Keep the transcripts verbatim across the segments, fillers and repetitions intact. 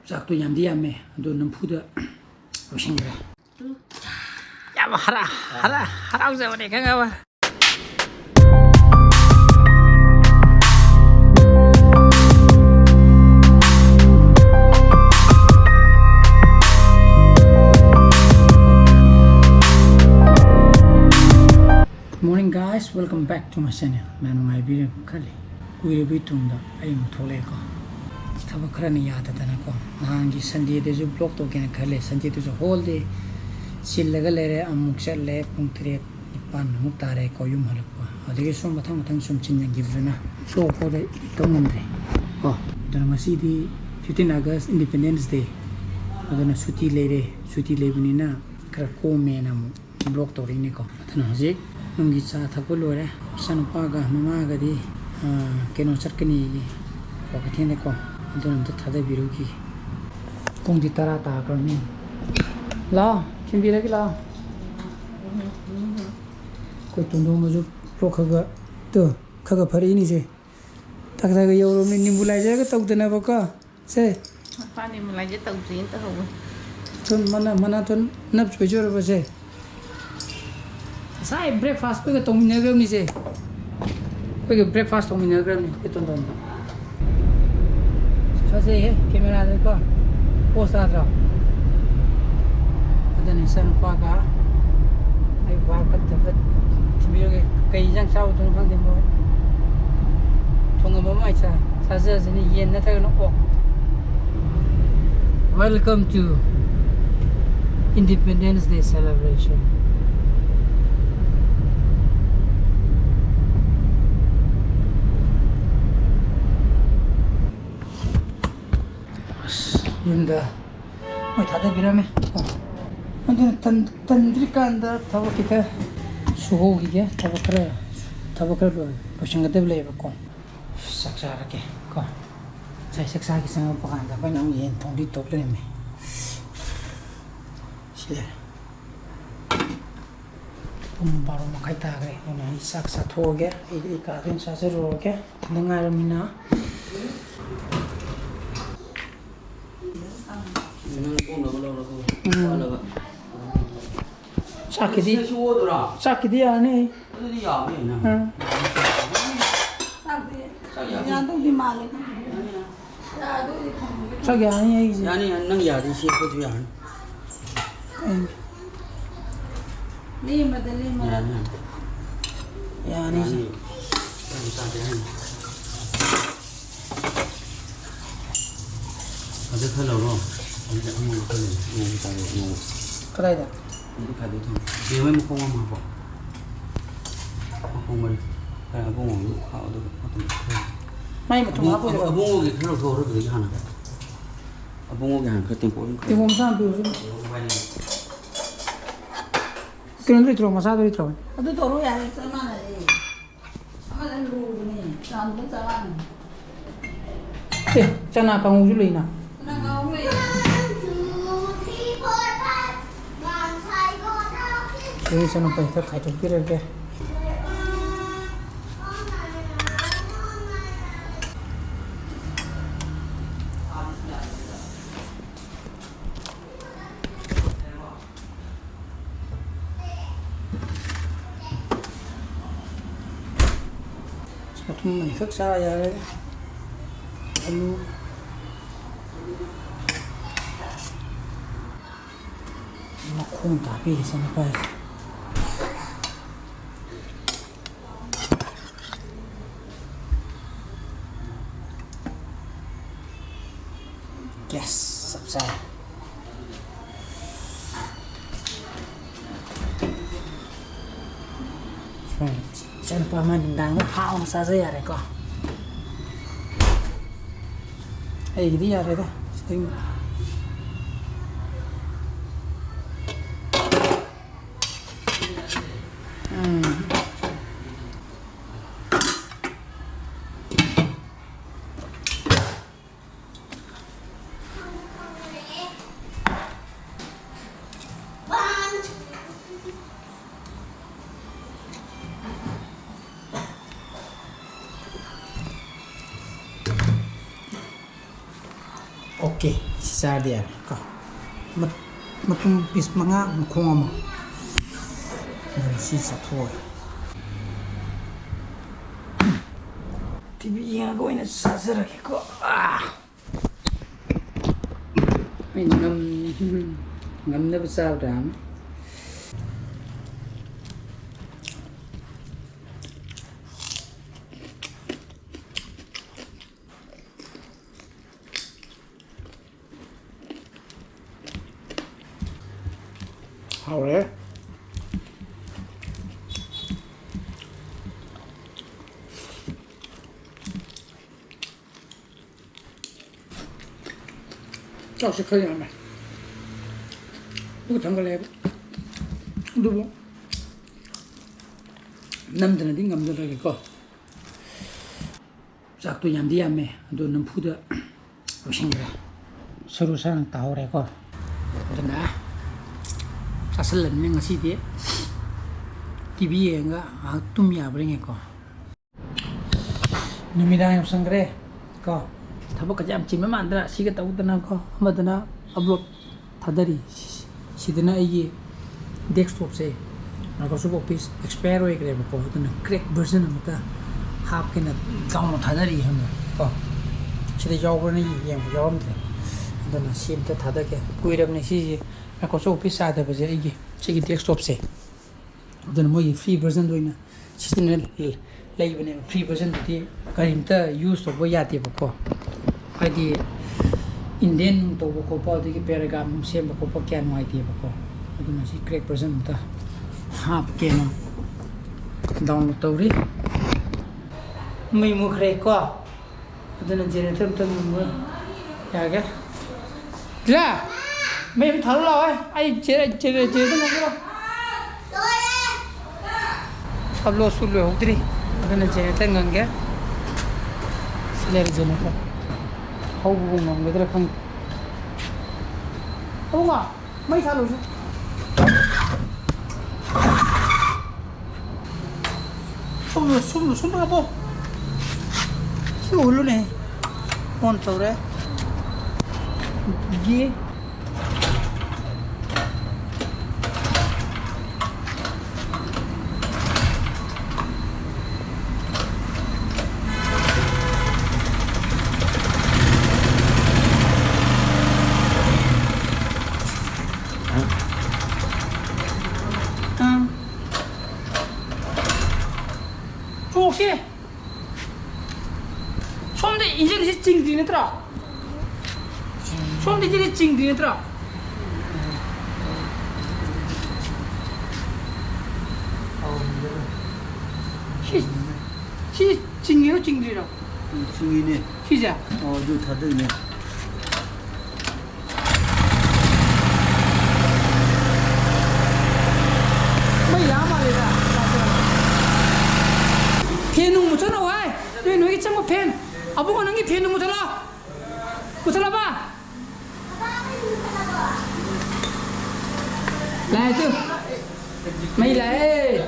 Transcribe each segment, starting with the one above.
ꯆꯥꯛꯇꯣ ꯌꯥꯝꯗꯤ ꯌꯥꯝꯃꯦ, ꯑꯗꯣ ꯅꯝꯐꯨꯗ ꯂꯣꯏꯁꯤꯟꯈ꯭ꯔꯦ꯫ ꯌꯥꯝ ꯍꯔꯥ ꯍꯔꯥ ꯍꯔꯥꯎꯖꯕꯅꯦ, ꯈꯪꯉꯕ? Good morning, guys, welcome back to my channel. ꯃꯌꯥꯝ ꯅꯨꯡꯉꯥꯏꯕꯤꯔꯤꯕ ꯈꯜꯂꯤ꯫ ꯀꯨꯏꯔꯕꯒꯤ ꯇꯨꯡꯗ ꯑꯩ ꯑꯃꯨꯛ ꯊꯣꯛꯂꯛꯑꯦꯀꯣ꯫ ꯊꯕꯛ ꯈꯔꯅ ꯌꯥꯗꯗꯅꯀꯣ, ꯅꯍꯥꯟꯒꯤ Sundayꯗꯁꯨ vlog ꯇꯧꯒꯦꯅ ꯈꯜꯂꯦ꯫ Sundayꯗꯁꯨ whole day ꯆꯤꯜꯂꯒ ꯂꯩꯔꯦ꯫ ꯑꯃꯨꯛ ꯆꯠꯂꯦ, ꯄꯨꯡ ꯇꯔꯦꯠ ꯅꯤꯄꯥꯟꯃꯨꯛ ꯇꯥꯔꯦꯀꯣ ꯌꯨꯝ ꯍꯜꯂꯛꯄ꯫ ꯑꯗꯒꯤ ꯁꯨꯝ ꯃꯊꯪ ꯃꯊꯪ ꯁꯨꯝ ꯆꯤꯟꯁꯤꯟꯈꯤꯕꯗꯨꯅ show ꯐꯥꯎꯗ edit ꯇꯧ ꯉꯝꯗ꯭ꯔꯦ ꯀꯣ꯫ ꯑꯗꯨꯅ ꯉꯁꯤꯗꯤ fifteen August Independence Day, ꯑꯗꯨꯅ ꯁꯨꯇꯤ ꯂꯩꯔꯦ꯫ ꯁꯨꯇꯤ ꯂꯩꯕꯅꯤꯅ ꯈꯔ ꯀꯣꯝꯃꯦꯅ ꯑꯃꯨꯛ vlog ꯇꯧꯔꯛꯏꯅꯦꯀꯣ꯫ ꯑꯗꯨꯅ ꯍꯧꯖꯤꯛ ꯌꯨꯝꯒꯤ ꯆꯥ ꯊꯛꯄ ꯂꯣꯏꯔꯦ꯫ ꯏꯆꯥꯅꯨꯄꯥꯒ ꯃꯃꯥꯒꯗꯤ, ꯑ, ꯀꯩꯅꯣ ꯆꯠꯀꯅꯤꯌꯦ, ꯀ꯭ꯋꯥꯀꯩꯊꯦꯜꯗꯀꯣ꯫ ꯑꯗꯨꯅ ꯑꯝꯇ ꯊꯥꯗꯕꯤꯔꯨꯈꯤꯒꯦ꯫ ꯄꯨꯡꯗꯤ ꯇꯔꯥ ꯇꯥꯈ꯭ꯔꯕꯅꯤ꯫ ꯂꯥꯛꯑꯣ, ꯊꯤꯟꯕꯤꯔꯒꯦ ꯂꯥꯛꯑꯣ꯫ ꯑꯩꯈꯣꯏ ꯇꯣꯟꯗꯣꯟꯕꯁꯨ ꯄ꯭ꯂꯣꯛ ꯈꯔ ꯈꯔ, ꯇꯨ, ꯈꯔ ꯈꯔ ꯐꯔꯛꯏꯅꯤꯁꯦ꯫ ꯊꯛ ꯊꯛ ꯌꯧꯔꯕꯅꯤ, ꯅꯤꯝꯕꯨ ꯂꯥꯏꯖꯒ ꯇꯧꯗꯅꯕꯀꯣ꯫ ꯁꯦ꯫ ꯃꯄꯥꯅꯤ ꯃꯂꯥꯏꯁꯦ ꯇꯧꯗ꯭ꯔꯤꯅ ꯇꯧꯍꯧꯕꯅꯤ꯫ ꯊꯨꯟ ꯃꯅꯥ, ꯃꯅꯥ ꯊꯨꯟ ꯅꯞ ꯁꯣꯏꯖꯔꯕꯁꯦ꯫ ꯉꯁꯥꯏ breakfast ꯑꯩꯈꯣꯏꯒ ꯇꯧꯃꯤꯟꯅꯈ꯭ꯔꯕꯅꯤꯁꯦ꯫ ꯑꯩꯈꯣꯏꯒ breakfast ꯇꯧꯃꯤꯟꯅꯈ꯭ꯔꯕꯅꯤ ꯑꯩꯈꯣꯏ ꯇꯣꯟꯗꯣꯟꯗꯣ꯫ ꯐꯖꯩꯍꯦ, cameraꯗꯀꯣ꯫ Pose ꯇꯥꯗ꯭ꯔꯣ? ꯑꯗꯨꯅ ꯏꯆꯥꯅꯨꯄꯥꯒ ꯑꯩ ꯋꯥ ꯐꯠꯇꯕ ꯊꯤꯟꯕꯤꯔꯒꯦ꯫ ꯀꯩ ꯏꯟꯖꯥꯡ ꯆꯥꯔꯨꯗꯣꯏꯅꯣ ꯈꯪꯗꯦ ꯃꯣꯏ꯫ ꯊꯣꯡꯉꯝꯕ ꯑꯃ ꯆꯥ-, ꯆꯥꯖꯔꯁꯤꯅꯤ, ꯌꯦꯟ ꯅꯠꯇ꯭ꯔꯒꯅ ꯑꯣꯛ꯫ Welcome to Independence Day celebration. ꯑꯁ, ꯌꯨꯝꯗ ꯃꯣꯏ ꯊꯥꯗꯕꯤꯔꯝꯃꯦ꯫ ꯑꯗꯨꯅ ꯇꯟ-, ꯇꯟꯗ꯭ꯔꯤꯀꯥꯟꯗ ꯊꯕꯛ ꯈꯤꯇ ꯁꯨꯍꯧꯈꯤꯒꯦ꯫ ꯊꯕꯛ ꯈꯔ, ꯊꯕꯛ ꯈꯔ ꯂꯣꯏ-, ꯂꯣꯏꯁꯤꯟꯒꯗꯕ ꯂꯩꯌꯦꯕꯀꯣ꯫ ꯆꯥꯛ ꯆꯥꯔꯒꯦ ꯀꯣ꯫ ꯉꯁꯥꯏ ꯆꯥꯛ ꯆꯥꯒꯦ ꯆꯪꯉꯛꯄ ꯀꯥꯟꯗ ꯑꯩꯈꯣꯏꯅ ꯑꯃꯨꯛ ꯌꯦꯟ ꯊꯣꯡꯗꯣꯏ ꯇꯧ ꯂꯩꯔꯝꯃꯦ꯫ ꯁꯤ ꯂꯩꯔꯦ꯫ ꯄꯨꯡ ꯕꯥꯔꯣ ꯃꯈꯥꯏ ꯇꯥꯈ꯭ꯔꯦ꯫ ꯑꯗꯨꯅ ꯑꯩ ꯆꯥꯛ ꯆꯥꯊꯣꯛꯑꯒꯦ꯫ ꯑꯩꯗꯤ ꯑꯩ ꯀꯥꯗ ꯑꯣꯏꯅ ꯆꯥꯖꯔꯨꯔꯒꯦ꯫ ꯏꯊꯟꯗ ꯉꯥꯏꯔꯕꯅꯤꯅ꯫ ꯎꯝ꯫ ꯆꯥꯛꯀꯤꯗꯤ, ꯁꯤꯗꯁꯨ ꯑꯣꯗꯣꯏꯔꯥ? ꯆꯥꯛꯀꯤꯗꯤ ꯌꯥꯔꯅꯤ꯫ ꯑꯗꯨꯗꯤ ꯌꯥꯕ ꯌꯥꯏꯅ꯫ ꯎꯝ꯫ ꯆꯥꯛꯇꯤ ꯆꯥꯛ ꯌꯥꯕ꯫ ꯌꯥꯗꯧꯗꯤ ꯃꯥꯜꯂꯦ꯫ ꯆꯥꯛ ꯌꯥꯅꯤ ꯑꯩꯒꯤꯁꯦ꯫ ꯌꯥꯅꯤ, ꯌꯥꯅꯤ, ꯅꯪ ꯌꯥꯔꯗꯤ ꯁꯤ ꯑꯩꯈꯣꯏꯁꯨ ꯌꯥꯔꯅꯤ꯫ ꯎꯝ꯫ ꯂꯦꯝꯃꯗ, ꯂꯦꯝꯃꯗ꯫ ꯌꯥꯅꯤ, ꯌꯥꯅꯤ꯫ ꯌꯥꯅꯤ꯫ ꯌꯥꯝ ꯆꯥꯗꯦ ꯍꯥꯏꯅꯤ꯫ ꯑꯗꯨ ꯈꯔ ꯂꯧꯔꯣ꯫ ꯑꯗꯨꯗꯤ ꯑꯉꯧꯕ ꯈꯔ ꯂꯩꯔꯦ꯫ ꯑꯉꯧꯕ ꯆꯥꯔꯣ, ꯑꯉꯧꯕ꯫ ꯀꯗꯥꯏꯗ? ꯑꯗꯨ ꯈꯥꯏꯗꯣꯛ ꯊꯝꯃꯣ꯫ ꯌꯦꯔꯨꯝ ꯃꯈꯣꯡ ꯑꯃ ꯍꯥꯞꯄꯣ꯫ ꯃꯈꯣꯡ ꯃꯔꯤ꯫ ꯈꯔ ꯑꯕꯨꯡꯉꯣ ꯑꯃ ꯈꯥꯛꯑꯣ, ꯑꯗꯨꯒ ꯃꯇꯨꯝ ꯈꯔ꯫ ꯃꯥꯏ ꯃꯇꯨꯝ ꯑꯕꯨꯡ-, ꯍꯥꯞꯄꯣꯏꯗ꯭ꯔꯣ? ꯑꯕꯨꯡꯉꯣꯒꯤ ꯈꯔ ꯂꯧꯊꯣꯛꯑꯣ, ꯑꯗꯨꯗꯒꯤ ꯍꯥꯟꯅ꯫ ꯑꯕꯨꯡꯉꯣꯒꯤ ꯍꯥꯟꯅ ꯈꯔ ꯇꯦꯡꯀꯣꯠ ꯑꯃ ꯈꯔ꯫ ꯇꯦꯡꯀꯣꯠ ꯃꯆꯥ ꯑꯃ ꯄꯤꯔꯨꯁꯤ꯫ ꯌꯦꯔꯨꯝ ꯃꯈꯣꯡ ꯃꯔꯤ꯫ ꯀꯩꯅꯣꯗꯣ ꯂꯩꯇ꯭ꯔꯣ? ꯃꯆꯥꯗꯣ ꯂꯩꯇ꯭ꯔꯣ? ꯑꯗꯨ ꯇꯧꯔꯣ ꯌꯥꯔꯦ, ꯆꯞ ꯃꯥꯟꯅꯔꯦ꯫ ꯑꯃꯗ ꯂꯨꯕꯅꯦ, ꯆꯥꯝꯕ ꯆꯞ ꯃꯥꯟꯅꯩ꯫ ꯑꯦ, ꯆꯅꯥ ꯀꯥꯡꯍꯧꯁꯨ ꯂꯩꯅ꯫ ꯆꯅꯥ ꯀꯥꯡꯍꯧ ꯂꯩ꯫ ꯁꯤ ꯏꯆꯟꯅꯨꯄꯥ ꯈꯔ ꯈꯥꯏꯗꯣꯛꯄꯤꯔꯒꯦ꯫ ꯃꯇꯨꯝ ꯑꯅꯤꯈꯛ ꯆꯥ ꯌꯥꯔꯦ꯫ ꯑꯂꯨ꯫ ꯃꯈꯣꯡ ꯇꯥꯕꯤꯔꯤꯁꯦ ꯅꯨꯄꯥꯁꯦ꯫ ꯒ꯭ꯌꯥꯁ ꯆꯞ ꯆꯥꯔꯦ꯫ ꯏꯆꯟꯅꯨꯄꯥ ꯑꯃ ꯅꯨꯡꯗꯥꯡꯗ ꯍꯥꯎꯅ ꯆꯥꯖ ꯌꯥꯔꯦꯀꯣ꯫ ꯑꯩꯒꯤꯗꯤ ꯌꯥꯔꯦꯗ, ꯁꯤꯗꯩ꯫ ꯎꯝ꯫ ꯑꯣꯀꯦ, ꯁꯤ ꯆꯥꯔꯗꯤ ꯌꯥꯔꯦ ꯀꯣ꯫ ꯃ-, ꯃꯇꯨꯝ piece ꯃꯉꯥ, ꯃꯈꯣꯡ ꯑꯃ꯫ ꯑꯗꯨꯅ ꯁꯤ ꯆꯥꯊꯣꯛꯑꯒꯦ꯫ ꯇꯤꯚꯤ ꯌꯦꯡꯉꯒ ꯑꯣꯏꯅ ꯆꯥꯖꯔꯒꯦꯀꯣ꯫ ꯑꯥ! ꯑꯩ ꯉꯝ-, ꯉꯝꯅꯕ ꯆꯥꯕ꯭ꯔꯥ? ꯍꯥꯎꯔꯦ꯫ ꯆꯥꯛꯁꯦ ꯈꯔ ꯌꯥꯝꯃꯦ꯫ ꯄꯨꯛ ꯊꯟꯒꯠꯂꯛꯑꯦꯕ꯫ ꯑꯗꯨꯕꯨ ꯅꯝꯗꯅꯗꯤ ꯉꯝꯖꯗ꯭ꯔꯒꯦꯀꯣ꯫ ꯆꯥꯛꯇꯣ ꯌꯥꯝꯗꯤ ꯌꯥꯝꯃꯦ, ꯑꯗꯣ ꯅꯝꯐꯨꯗ ꯂꯣꯏꯁꯤꯟꯈ꯭ꯔꯦ꯫ ꯁꯔꯨ ꯁꯔꯥꯡ ꯇꯥꯍꯧꯔꯦꯀꯣ꯫ ꯑꯗꯨꯅ ꯆꯥꯁꯤꯜꯂꯕꯅꯤꯅ ꯉꯁꯤꯗꯤ ꯇꯤꯚꯤ ꯌꯦꯡꯉꯒ ꯉꯥꯏꯍꯥꯛ ꯇꯨꯝ ꯌꯥꯕ꯭ꯔꯥ ꯌꯦꯡꯉꯦꯀꯣ꯫ ꯅꯨꯃꯤꯗꯥꯡ ꯌꯧꯁꯟꯈ꯭ꯔꯦ ꯀꯣ꯫ ꯊꯕꯛꯀꯁꯦ ꯌꯥꯝ ꯆꯤꯟꯕ ꯃꯥꯟꯗ꯭ꯔꯥ? ꯁꯤꯒ ꯇꯧꯗꯅ ꯀꯣ, ꯑꯃꯗꯅ upload ꯊꯥꯗꯔꯤ꯫ ꯁꯤꯗꯅ ꯑꯩꯒꯤ desktopꯁꯦ Microsoft Office expire ꯑꯣꯏꯈ꯭ꯔꯦꯕꯀꯣ, ꯑꯗꯨꯅ crack version ꯑꯃꯇ ꯍꯥꯞꯀꯦꯅ download ꯊꯥꯗꯔꯤ ꯈꯪꯕ꯭ꯔꯥ ꯀꯣ꯫ ꯁꯤꯗ ꯌꯥꯎꯕ꯭ꯔꯅ ꯌꯦꯡꯕ ꯌꯥꯎꯔꯝꯗ꯭ꯔꯦ, ꯑꯗꯨꯅ ꯁꯤ ꯑꯝꯇ ꯊꯥꯗꯒꯦ꯫ ꯀꯨꯏꯔꯕꯅꯦ ꯁꯤꯁꯦ Microsoft Office ꯆꯥꯗꯕꯁꯦ ꯑꯩꯒꯤ ꯁꯤꯒꯤ desktopꯁꯦ꯫ ꯑꯗꯨꯅ ꯃꯣꯏꯒꯤ free versionꯗꯣ ꯑꯣꯏꯅ ꯁꯤꯖꯤꯟꯅ ꯂꯩꯕꯅꯦꯕ꯫ Free versionꯗꯨꯗꯤ ꯀꯔꯤꯝꯇ use ꯇꯧꯕ ꯌꯥꯗꯦꯕꯀꯣ꯫ ꯍꯥꯏꯗꯤ indent ꯅꯨꯡ ꯇꯧꯕ ꯈꯣꯠꯄ, ꯑꯗꯒꯤ paragraph ꯅꯨꯡ ꯁꯦꯝꯕ ꯈꯣꯠꯄ ꯀꯌꯥ ꯅꯨꯡꯉꯥꯏꯇꯦꯕꯀꯣ꯫ ꯑꯗꯨꯅ ꯁꯤ crack version ꯑꯝꯇ ꯍꯥꯞꯀꯦꯅ download ꯇꯧꯔꯤ꯫ ꯃꯩ ꯃꯨꯠꯈ꯭ꯔꯦꯀꯣ꯫ ꯑꯗꯨꯅ generator ꯑꯝꯇ ꯉꯪꯉꯣ꯫ ꯌꯥꯒꯦ? ꯂꯤꯂꯥ! ꯃꯩ ꯑꯝꯇ ꯊꯥꯜꯂꯨ ꯂꯥꯛꯑꯣ꯫ ꯑꯩ ꯖꯦ-, ꯖꯦ-, generator ꯉꯪꯒꯦ ꯂꯥꯎ꯫ Uploadꯁꯨ ꯂꯣꯏꯍꯧꯗ꯭ꯔꯤ꯫ ꯑꯗꯨꯅ generator ꯉꯪꯒꯦ꯫ ꯁꯤ ꯂꯩꯔꯦ generator꯫ ꯍꯧꯕꯕꯨ ꯉꯝꯒꯗ꯭ꯔꯥ ꯈꯪꯗꯦ꯫ ꯑꯕꯨꯡꯉꯣ! ꯃꯩ ꯊꯥꯜꯂꯨꯁꯦ꯫ ꯁꯨꯝ, ꯁꯨꯝ, ꯁꯨꯝ ꯍꯥꯞꯄꯣ꯫ ꯁꯤ ꯎꯍꯜꯂꯨꯅꯦ꯫ On ꯇꯧꯔꯦ꯫ ꯌꯦ꯫ ꯁꯣꯝꯗꯒꯤꯗꯤ ꯆꯤꯡꯗ꯭ꯔꯤ ꯅꯠꯇ꯭ꯔꯣ? ꯁꯤ, ꯁꯤ ꯆꯤꯡꯉꯤꯔꯣ, ꯆꯤꯡꯗ꯭ꯔꯤꯔꯣ? ꯆꯤꯡꯉꯤꯅꯦ꯫ ꯁꯤꯁꯦ? ꯑꯣ, ꯑꯗꯨ ꯊꯥꯗꯣꯛꯏꯅꯦ꯫ ꯃꯩ ꯂꯥꯛꯑ ꯃꯥꯜꯂꯦꯗ꯫ ꯐꯦꯟ ꯅꯨꯡ ꯃꯨꯠꯊꯠꯂꯣ ꯍꯥꯏ꯫ ꯅꯣꯏ, ꯅꯣꯏꯒꯤ ꯆꯪꯕ ꯐꯦꯟ꯫ ꯑꯕꯨꯡꯉꯣ, ꯅꯪꯒꯤ ꯐꯦꯟꯗꯨ ꯃꯨꯠꯊꯠꯂꯣ꯫ ꯃꯨꯠꯊꯠꯂꯕ? ꯂꯥꯛꯑꯦ ꯇꯨ꯫ ꯃꯩ ꯂꯥꯛꯑꯦ꯫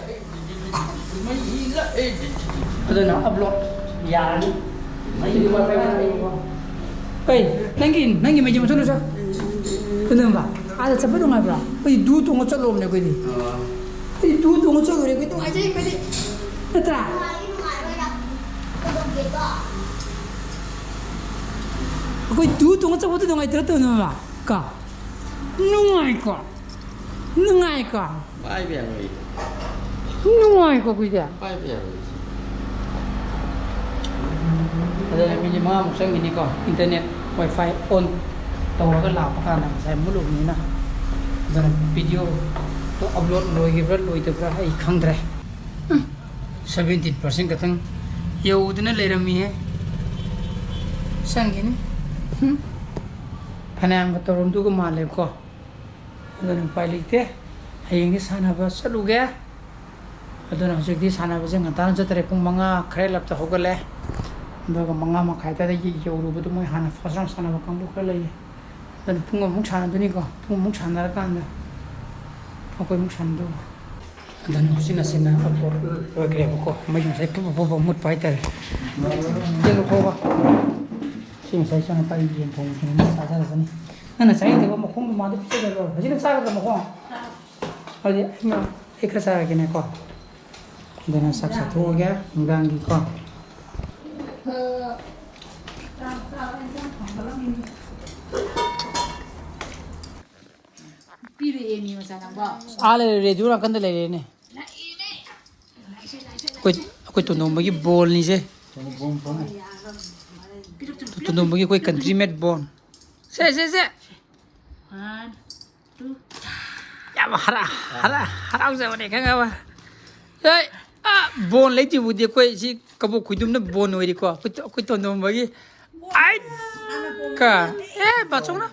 ꯑꯗꯨꯅ upload ꯌꯥꯔꯅꯤ꯫ ꯀꯩ? ꯅꯪꯒꯤ, ꯅꯪꯒꯤ ꯃꯩꯁꯦ ꯃꯨꯠꯊꯠꯂꯨ ꯆꯣ꯫ ꯀꯩꯗꯧꯔꯕ? ꯑꯥꯗ ꯆꯠꯄ ꯅꯨꯡꯉꯥꯏꯕ꯭ꯔꯥ? ꯑꯩꯈꯣꯏꯗꯤ ꯗꯨ ꯇꯣꯡꯉ ꯆꯠꯂꯨꯕꯅꯦ ꯑꯩꯈꯣꯏꯗꯤ꯫ ꯑꯩꯈꯣꯏꯗꯤ ꯗꯨ ꯇꯣꯡꯉ ꯆꯠꯂꯨꯔꯦ, ꯑꯩꯈꯣꯏ ꯅꯨꯡꯉꯥꯏꯖꯩ ꯑꯩꯈꯣꯏꯗꯤ꯫ ꯅꯠꯇ꯭ꯔꯥ? ꯑꯩꯈꯣꯏ ꯗꯨ ꯇꯣꯡꯉ ꯆꯠꯄꯗꯣ ꯅꯨꯡꯉꯥꯏꯇ꯭ꯔꯥ ꯇꯧꯅꯕ? ꯀꯣ? ꯅꯨꯡꯉꯥꯏꯀꯣ? ꯅꯨꯡꯉꯥꯏꯀꯣ? ꯄꯥꯏꯕ ꯌꯥꯔꯣꯏ꯫ ꯅꯨꯡꯉꯥꯏꯀꯣ ꯑꯩꯈꯣꯏꯗꯤ? ꯄꯥꯏꯕ ꯌꯥꯔꯣꯏ꯫ ꯑꯗꯨꯅ ꯃꯤꯅꯤꯠ ꯃꯉꯥꯃꯨꯛ ꯆꯪꯈꯤꯅꯤꯀꯣ, internet wifi on ꯇꯧꯔꯒ ꯂꯥꯛꯄ ꯀꯥꯟꯗ, ꯉꯁꯥꯏ ꯃꯨꯠꯂꯨꯕꯅꯤꯅ꯫ ꯑꯗꯨꯅ video ꯗꯣ upload ꯂꯣꯏꯈꯤꯕ꯭ꯔꯥ ꯂꯣꯏꯗꯕ꯭ꯔꯥ ꯑꯩ ꯈꯪꯗ꯭ꯔꯦ꯫ ꯎꯝ, seventeen percent ꯈꯛꯇꯪ ꯌꯧꯗꯅ ꯂꯩꯔꯝꯃꯤꯍꯦ꯫ ꯆꯪꯈꯤꯅꯤ꯫ ꯎꯝ, ꯐꯅꯌꯥꯝꯒ ꯇꯧꯔꯝꯗꯨꯒ ꯃꯥꯜꯂꯦꯕꯀꯣ꯫ ꯑꯗꯨꯅ ꯎꯄꯥꯏ ꯂꯩꯇꯦ꯫ ꯍꯌꯦꯡꯗꯤ ꯁꯥꯟꯅꯕ ꯆꯠꯂꯨꯒꯦ꯫ ꯑꯗꯨꯅ ꯍꯧꯖꯤꯛꯇꯤ ꯁꯥꯟꯅꯕꯁꯦ ꯉꯟꯇꯥꯅ ꯆꯠꯇ꯭ꯔꯦ꯫ ꯄꯨꯡ ꯃꯉꯥ ꯈꯔ ꯍꯦꯜꯂꯞꯇ ꯍꯧꯒꯠꯂꯦ꯫ ꯑꯗꯨꯒ ꯃꯉꯥ ꯃꯈꯥꯏ ꯑꯗꯨꯋꯥꯏꯗ ꯌꯧꯔꯨꯕꯗꯣ, ꯃꯣꯏ ꯍꯥꯟꯅ first round ꯁꯥꯟꯅꯕ ꯀꯥꯡꯕꯨ ꯈꯔ ꯂꯩꯌꯦ꯫ ꯑꯗꯨꯅ ꯄꯨꯡ ꯑꯃꯃꯨꯛ ꯁꯥꯟꯅꯗꯣꯏꯅꯤꯀꯣ꯫ ꯄꯨꯡ ꯑꯃꯃꯨꯛ ꯁꯥꯟꯅꯔꯀꯥꯟꯗ ꯑꯩꯈꯣꯏ ꯑꯃꯨꯛ ꯁꯥꯟꯅꯗꯧꯕ꯫ ꯑꯗꯨꯅ ꯍꯧꯖꯤꯛ ꯅꯁꯤꯅ upload ꯂꯣꯏꯈ꯭ꯔꯦꯕꯀꯣ꯫ ꯃꯩꯁꯨ ꯉꯁꯥꯏ ꯄꯨꯕ ꯄꯨꯕ ꯃꯨꯠꯄ ꯍꯥꯏꯇꯥꯔꯦ꯫ ꯌꯦꯡꯉꯨ ꯐꯥꯎꯕ꯫ ꯁꯤ ꯉꯁꯥꯏ ꯏꯆꯥꯅꯨꯄꯥꯒꯤ ꯌꯦꯟ ꯊꯣꯡꯕꯗꯨꯅ ꯆꯥꯖꯔꯁꯅꯤ꯫ ꯅꯪꯅ ꯆꯥꯅꯤꯡꯗꯕ ꯃꯈꯣꯡꯗꯨ ꯃꯥꯗꯤ ꯄꯤꯖꯒꯗ꯭ꯔꯣ? ꯍꯧꯖꯤꯛꯅ ꯆꯥꯒꯗ꯭ꯔꯣ ꯃꯈꯣꯡ? ꯑꯗꯨꯗꯤ ꯑꯩꯅ, ꯑꯩ ꯈꯔ ꯆꯥꯔꯒꯦꯅꯦꯀꯣ꯫ ꯑꯗꯨꯅ ꯆꯥꯛ ꯆꯥꯊꯣꯛꯑꯒꯦ ꯅꯨꯡꯗꯥꯡꯒꯤꯀꯣ꯫ ꯄꯤꯔꯛꯑꯦ ꯃꯤ ꯃꯆꯥ ꯅꯪꯕꯣ꯫ ꯑꯥ ꯂꯩꯔꯦ, radio ꯅꯥꯀꯟꯗ ꯂꯩꯔꯦꯅꯦ꯫ ꯑꯩꯈꯣꯏ, ꯑꯩꯈꯣꯏ ꯇꯣꯟꯗꯣꯝꯕꯒꯤ ꯕꯣꯜꯅꯤꯁꯦ꯫ ꯄꯤꯔꯛꯇ꯭ꯔꯣ, ꯄꯤꯔꯛꯇ꯭ꯔꯣ, ꯅꯣꯡꯃꯒꯤ ꯑꯩꯈꯣꯏ country made bone. ꯁꯦ, ꯁꯦ, ꯁꯦ. One, two. ꯌꯥꯝ ꯍꯔꯥ-, ꯍꯔꯥ-, ꯍꯔꯥꯎꯖꯕꯅꯦ, ꯈꯪꯉꯕ? ꯑꯦ, ꯑꯥ, bone ꯂꯩꯇ꯭ꯔꯤꯕꯨꯗꯤ ꯑꯩꯈꯣꯏ ꯁꯤ ꯀꯕꯣꯛ ꯈꯣꯏꯗꯨꯝꯅ bone ꯑꯣꯏꯔꯤꯀꯣ, ꯑꯩꯈꯣꯏ ꯇꯣ-, ꯑꯩꯈꯣꯏ ꯇꯣꯟꯗꯣꯝꯕꯒꯤ꯫ ꯑꯥꯏ! ꯀ-, ꯑꯦ, ꯕꯥꯆꯧꯅ,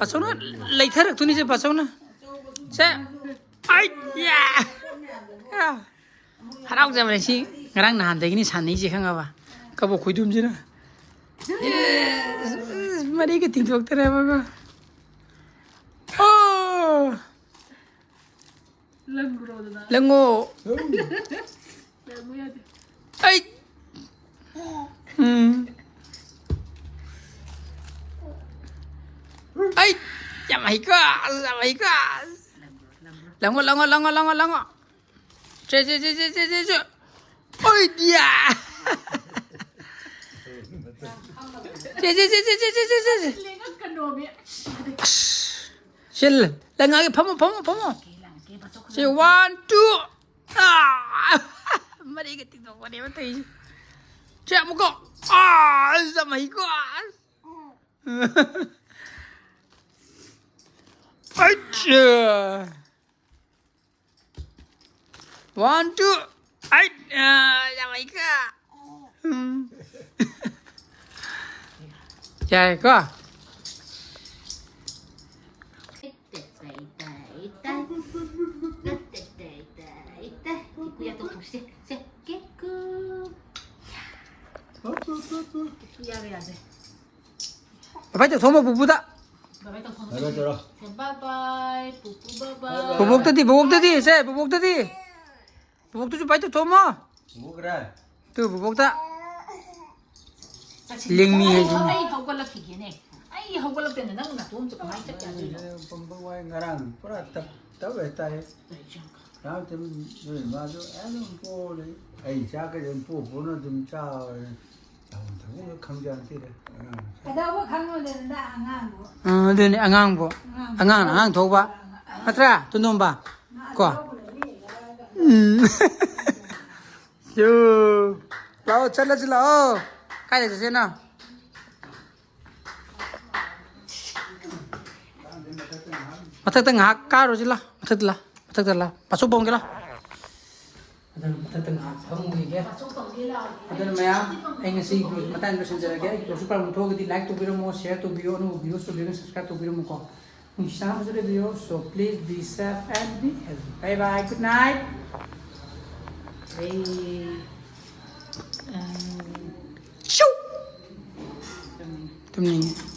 ꯕꯥꯆꯧꯅ ꯂꯩꯊꯔꯛꯇꯣꯏꯅꯤꯁꯦ, ꯕꯥꯆꯧꯅ꯫ ꯁꯦ, ꯑꯥꯏ! ꯌꯥ! ꯑꯥ! ꯍꯔꯥꯎꯖꯕꯅꯦ ꯁꯤ, ꯉꯔꯥꯡ ꯅꯍꯥꯟꯗꯒꯤꯅꯤ ꯁꯥꯟꯅꯩꯁꯦ, ꯈꯪꯉꯕ? ꯀꯕꯣꯛ ꯈꯣꯏꯗꯨꯝꯁꯤꯅ꯫ ꯑꯦ, ꯃꯔꯤꯒ ꯇꯤꯡꯊꯣꯛꯇꯔꯦꯕꯀꯣ꯫ ꯑꯣ! ꯂꯪꯈ꯭ꯔꯣꯗꯅ꯫ ꯂꯪꯉꯣ꯫ ꯂꯪꯉꯨ ꯌꯥꯗꯦ꯫ ꯑꯩ꯫ ꯎꯝ꯫ ꯑꯩ꯫ ꯌꯥꯝ ꯍꯩꯀꯣ, ꯑꯁ, ꯌꯥꯝ ꯍꯩꯀꯣ꯫ ꯂꯪꯉꯣ, ꯂꯪꯉꯣ, ꯂꯪꯉꯣ, ꯂꯪꯉꯣ, ꯂꯪꯉꯣ꯫ ꯁꯦ, ꯁꯦ, ꯁꯦ꯫ ꯑꯣꯏ, ꯗꯤꯌꯥ꯫ ꯁꯦ, ꯁꯦ, ꯁꯦ꯫ ꯂꯦꯡꯉꯛꯀꯅꯣꯃꯤ꯫ ꯑꯁ꯫ ꯁꯤ ꯂꯪꯉꯛꯑꯒꯦ, ꯐꯝꯃꯣ, ꯐꯝꯃꯣ, ꯐꯝꯃꯣ꯫ ꯁꯤ one, two꯫ ꯑꯥ! ꯃꯔꯤꯒ ꯇꯤꯡꯊꯣꯛꯄꯅꯦꯕ ꯇꯧꯔꯤꯁꯦ꯫ ꯁꯤ ꯑꯃꯨꯛꯀ꯫ ꯑꯥ! ꯌꯥꯝ ꯍꯩꯀꯣ꯫ ꯑꯠꯆꯥ! One, two, eight! ꯑꯥ, ꯌꯥꯝ ꯍꯩꯀꯣ꯫ ꯎꯝ꯫ ꯌꯥꯔꯦꯀꯣ? ꯌꯥꯔꯦ, ꯌꯥꯔꯦ꯫ ꯕꯥꯏ ꯕꯥꯏ ꯇꯧꯊꯣꯛꯑꯝꯃꯣ ꯄꯨꯄꯨꯗ꯫ ꯕꯥꯏ ꯕꯥꯏ ꯇꯧꯊꯣꯛꯑꯝꯃꯣ꯫ ꯕꯥꯏ ꯕꯥꯏ ꯇꯧꯔꯣ꯫ ꯁꯦ, ꯕꯥꯏ ꯕꯥꯏ, ꯄꯨꯄꯨ ꯕꯥꯏ ꯕꯥꯏ꯫ ꯕꯣꯕꯣꯛꯇꯗꯤ, ꯕꯣꯕꯣꯛꯇꯗꯤ, ꯁꯦ, ꯕꯣꯕꯣꯛꯇꯗꯤ꯫ ꯕꯣꯕꯣꯛꯇꯁꯨ ꯕꯥꯏ ꯇꯧꯊꯣꯛꯑꯝꯃꯣ꯫ ꯕꯣꯕꯣꯛ ꯀꯗꯥꯏ? ꯇꯨ, ꯕꯣꯕꯣꯛꯇ꯫ ꯆꯠꯁꯤ꯫ ꯂꯤꯡꯃꯤ ꯑꯩ, ꯍꯥꯏꯁꯤꯅꯤ꯫ ꯑꯩ ꯍꯧꯒꯠꯂꯛꯈꯤꯒꯦꯅꯦ꯫ ꯑꯩ ꯍꯧꯒꯠꯂꯛꯇꯦꯅ ꯅꯪ ꯅꯥꯇꯣꯝ ꯆꯠ ꯀꯃꯥꯏꯅ ꯆꯠꯀꯦ ꯍꯥꯏꯗꯣꯏꯅꯣ? ꯑꯩꯁꯦ ꯄꯨꯝꯕ ꯋꯥꯏ ꯉꯔꯥꯡ ꯄꯨꯔꯥ ꯇꯞ, ꯇꯞ ꯍꯥꯏꯇꯥꯔꯦ꯫ ꯀꯩ ꯆꯥꯡ? ꯔꯥꯝꯆꯟꯗ꯭ꯔ ꯃꯥꯁꯨ ꯑꯗꯨꯝ ꯄꯣ ꯂꯩ꯫ ꯑꯩ ꯆꯥꯛꯀꯁꯦ ꯑꯗꯨꯝ ꯄꯣ ꯄꯣꯅ ꯑꯗꯨꯝ ꯆꯥꯕꯅꯦ꯫ ꯇꯧꯐꯝ ꯊꯣꯛꯄ ꯈꯪꯖ ꯅꯠꯇꯦꯗ ꯑꯉꯥꯡꯁꯦ꯫ ꯀꯩꯗꯧꯕ ꯈꯪꯉꯣꯏꯗꯣꯏꯅꯣꯗ ꯑꯉꯥꯡꯕꯨ? ꯑꯥ, ꯑꯗꯨꯅꯦ ꯑꯉꯥꯡꯕꯨ꯫ ꯑꯉꯥꯡꯕꯨ꯫ ꯑꯉꯥꯡꯅ ꯑꯉꯥꯡ ꯊꯧꯕ꯫ ꯅꯠꯇ꯭ꯔꯥ, ꯇꯣꯟꯗꯣꯝꯕ? ꯃꯥ ꯀꯣ? ꯊꯧꯕꯅ ꯃꯤ ꯍꯦꯜꯂꯛꯑꯒ꯫ ꯎꯝ꯫ ꯆꯨ꯫ ꯂꯥꯛꯑꯣ, ꯆꯠꯂꯁꯤ ꯂꯥꯛꯑꯣ꯫ ꯀꯥꯏꯗ ꯆꯠꯁꯦꯅꯣ? ꯃꯊꯛꯇ ꯉꯥꯏꯍꯥꯛ ꯀꯥꯔꯨꯁꯤ ꯂꯥ, ꯃꯊꯛꯇ ꯂꯥ, ꯃꯊꯛꯇ ꯂꯥ, ꯄꯥꯁꯨ ꯄꯣꯝꯒꯦ ꯂꯥ꯫ ꯑꯗꯨꯅ ꯃꯊꯛꯇ ꯉꯥꯏꯍꯥꯛ ꯐꯝꯃꯨꯈꯤꯒꯦ꯫ ꯑꯗꯨꯅ ꯃꯌꯥꯝ, ꯑꯩ ꯉꯁꯤ ꯃꯇꯥꯡꯗ ꯂꯣꯏꯁꯤꯟꯖꯔꯒꯦ꯫ ꯑꯩ ꯀꯣꯔꯁꯁꯨ ꯄꯥꯎ ꯊꯣꯛꯑꯒꯗꯤ like ꯇꯧꯕꯤꯔꯝꯃꯣ, share ꯇꯧꯕꯤꯌꯣ, ꯑꯅꯧꯕ videos ꯇꯧꯕꯤꯌꯣ, subscribe ꯇꯧꯕꯤꯔꯝꯃꯣꯀꯣ꯫ ꯅꯨꯡꯁꯤ ꯆꯥꯟꯅꯕꯁꯨ ꯂꯩꯕꯤꯌꯣ꯫ So please be safe and be healthy. Bye bye, good night. ꯑꯩ, ꯑꯝ, ꯇꯨꯝꯅꯤꯡꯉꯦ꯫